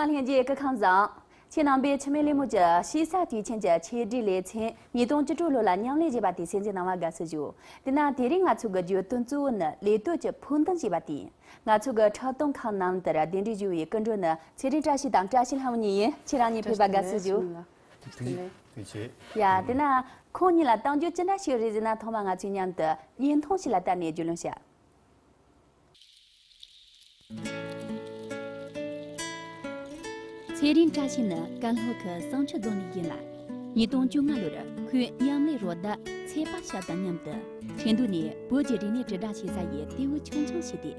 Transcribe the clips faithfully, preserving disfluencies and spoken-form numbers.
ལྷན་རྒྱས་སྐུ་ཁམས་བཟང་། ཁྱེད་རྣམ་པས་འཆི་མེད་གླེང་མོལ་གྱི་ཕྱི་ས་དུས་ཆེན་གྱི་ཆེད་སྒྲིག་ལེ་ཚན་ཉིས་སྟོང་བཅུ་དྲུག་ལོ་ལ་མཉམ་ལས་བྱས་པ་དེ་གསན་གཟིགས་གནང་བར་དགའ་བསུ་ཞུ། དེ་ན་དེ་རིང་ང་ཚོ་གི་བརྗོད་དོན་གཙོ་བོ་ནི་ལས་གཏོད་ཀྱི་ཕུགས་འདུན་ཞེས་པ་དེ་ཡིན། ང་ཚོ་གི་འཁྲབ་སྟོན་ཁང་ནང་དུ་གདན་འདྲེན་ཞུ་བའི་སྐུ་མགྲོན་ནི་ཚེ་རིང་བཀྲ་ཤིས་དང་བཀྲ་ཤིས་ལྷ་མོ་གཉིས་ཡིན། ཁྱེད་རང་གཉིས་ཕེབས་པར་དགའ་བསུ་ཞུ། ཐུགས་རྗེ་ཆེ། ཡ། དེ་ན་ཁོང་གཉིས་ལ་གཏམ་རྒྱུད་ཅི་འདྲ་ཞིག་རེད་ཟེར་ན། ཐོག་མར་ང་ཚོས་མཉམ་དུ་བརྙན་ཐུང་ཞིག་ལ་བལྟས་ནས་རྒྱུས་ལོན་བྱ། ཚེ་རིང་བཀྲ་ཤིས་ནི་ཀན་ལྷོ་ཁུལ་བསང་ཆུ་རྫོང་ནས་ཡིན་ལ། ཉིས་སྟོང་བཅོ་ལྔ་ལོར་ཁོས་མཉམ་ལས་རོགས་ཟླ་ཚེ་དཔལ་ཞབས་དང་མཉམ་དུ་ཁྲིན་ཏུའུ་ནས་བོད་ཀྱི་རིག་གནས་དྲིལ་བསྒྲགས་བྱེད་ས་ཡི་ལྟེ་བ་ཆུང་ཆུང་ཞིག་སྟེ།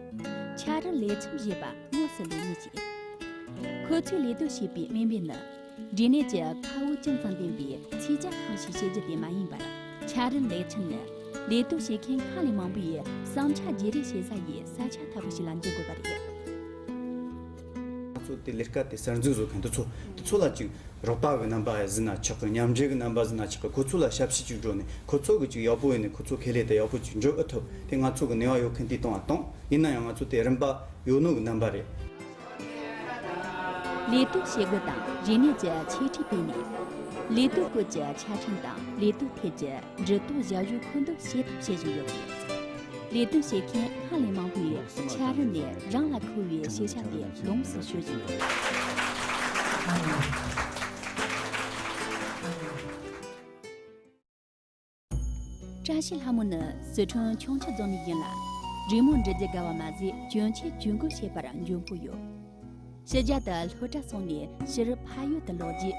འཆར་རུ་ལས་ཁྲིམས་ཞེས་པ་དངོས་སུ་ལས་མི་བྱེད། ཁོ་ཚོས་ལས་གཏོད་བྱེད་པའི་དམིགས་འབེན་ནི། འབྲས་ནད་ཀྱི་ཁ་དབུགས་ཅུང་ཙམ་ལྡན་པའི་ཚིག་ཇ་ཁང་ཞིག་བྱེད་རྒྱུ་དེ་མ་ཡིན་པར། འཆར་རུ་ལས་ཁྲིམས་ནི་ལས་གཏོད་བྱེད་མཁན་སྔར་ལས་མང་པོས་བསམ་འཆར་བརྗེ་རེས་བྱེད་ས་ཡི་ས་ཆ་ལྟ་བུ་ཞིག་ལ་འགྱུར་དགོས་པ་རེད། ང་ཚོ་དེ་ལས་ཀ་དེ་གསར་འཛུགས་བཟོ་མཁན་དེ་ཚོ་དེ་ཚོ་ལ་ཅིག་རོགས་པ་གི་རྣམ་པ་ཟེར་ན་ཆོག་གི། མཉམ་འབྲེལ་གི་རྣམ་པ་ཟེར་ན་ཆོག་གི། ཁོ་ཚོ་ལ་ཞབས་ཕྱི་ཅིག་སྤྲོད་ནས་ཁོ་ཚོ་གི་ཅིག་ཡག་པོ་ཡིན་ནས་ཁོ་ཚོ་ཁེ་ལས་དེ་ཡག་པོ་ཅིག་འཇོག་ཨེ་ཐུབ། དེ་ང་ཚོ་གི་ནུས་པ་ཡོད་མཁན་དེ་གཏོང་བ་གཏོང་། ཡིན་ན་ཡང་ང་ཚོ་དེ་རིམ་པ་ཡོད་ནོ་གི་རྣམ་པ་རེད། ལས་གཏོད་བྱེད་སྒོ་དང་རིག་གནས་ཀྱི་འཆད་ཁྲིད་སྤེལ་ནས། ལས་གཏོད་སྐོར་གྱི་ཆ་འཕྲིན་དང་ལས་གཏོད་ཐད་ཀྱི་འདྲི་རྟོག་ཞབས་ཞུ་མཁོ་འདོན་བྱེད་ཐབས་བྱེད་བཞིན་ཡོད་པས། ལས་དོན་བྱེད་མཁན་སྔར་ལས་མང་པོས་འཆར་རུ་ནས་རང་ལ་མཁོ་བའི་ཤེས་བྱ་དེ་ལོངས་སུ་སྤྱོད་བཞིན་ཡོད། བཀྲ་ཤིས་ལྷ་མོ་ནི་སི་ཁྲོན་ཁྱུང་མཆུ་རྫོང་ནས་ཡིན་ལ། རི་མོ་འབྲི་རྒྱུ་དགའ་བ་མ་ཟད། གྱོན་ཆས་གྱོན་གོས་བྱེད་པར་འཇོན་པོ་ཡོད། ཕྱི་རྒྱལ་དུ་སློབ་གྲྭ་སོང་ནས་ཕྱིར་ཕ་ཡུལ་དུ་ལོག་རྗེས།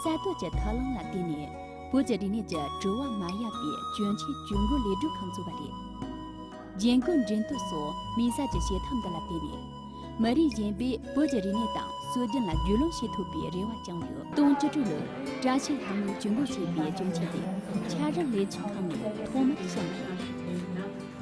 གསར་གཏོད་ཀྱི་ཐབས་ལམ་ལ་བརྟེན་ནས་བོད་ཀྱི་རིག་གནས་ཀྱི་གྲུབ་པ་མ་ཡལ་བའི་གྱོན་ཆས་གྱོན་གོས་ལས་སྒྲུབ་ཁང་བཙུགས་པ་རེད། རྒྱན་གོས་འགྲེམས་སྟོན་སོགས་མི་སེར་གྱི་བྱེད་ཐབས་འདི་ལ་བརྟེན་ནས། མི་རིགས་གཞན་པས་བོད་ཀྱི་རིག་གནས་དང་སྲོལ་རྒྱུན་ལ་རྒྱུས་ལོན་བྱེད་ཐུབ་པའི་རེ་བ་བཅངས་ཡོད། སྟོང་བཅུ་དྲུག་ལོར་བཀྲ་ཤིས་ལྷ་མོས་གྱོན་གོས་བྱས་པའི་གྱོན་ཆས་དེ་འཆར་རུ་ལས་ཁྲིམས་ཁང་ནས་ཐོག་མར་བཤམས་ཡོད།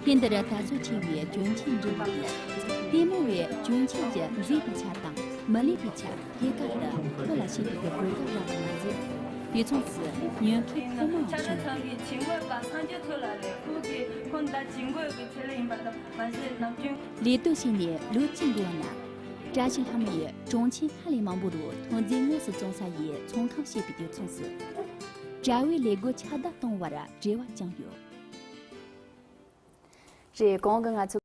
ཐེངས་འདིར་དར་སྲོལ་ཆེ་བའི་གྱོན་ཆས་འགྲེམས་པ་དེས། ལྟད་མོ་བས་གྱོན་ཆས་ཀྱི་མཛེས་པའི་ཆ་དང་མི་ལེགས་པའི་ཆ་ཐད་ཀར་དུ་ཐོ་ལ་བྱེད་པའི་གོ་སྐབས་རག་པ་མ་ཟད། དུས་མཚུངས་སུ་ཉོ་མཁན་ཕོ་མོ་ཡང་ཆགས་ཡོད། ཁྱིམ་གྱི་ཆེན་པོ་པ་སངས་རྒྱས་མཚོ་ལ་རེད། ཁོང་གིས་ཁོང་ད་ཇིང་གོས་ཀྱི་ཆེད་ལས་ཡིན་པ་དང་མ་གཞི་ནམ་རྒྱུན། ལས་གཏོད་བྱས་ནས་ལོ་གཅིག་འགོར་བ་ན། བཀྲ་ཤིས་ལྷ་མོ་ཡིས་གྲོང་ཆེན་སྔར་ལས་མང་པོ་རུ་ཐོན་རྫས་དངོས་སུ་བཙོང་ས་ཡི་ཚོང་ཁང་བྱས་པའི་དུས་མཚུངས་སུ། དྲ་བའི་ལས་སྒོ་ཁྱབ་གདལ་གཏོང་བར་རེ་བ་བཅངས་ཡོད། རེད། གོང་གི་ང་ཚོ།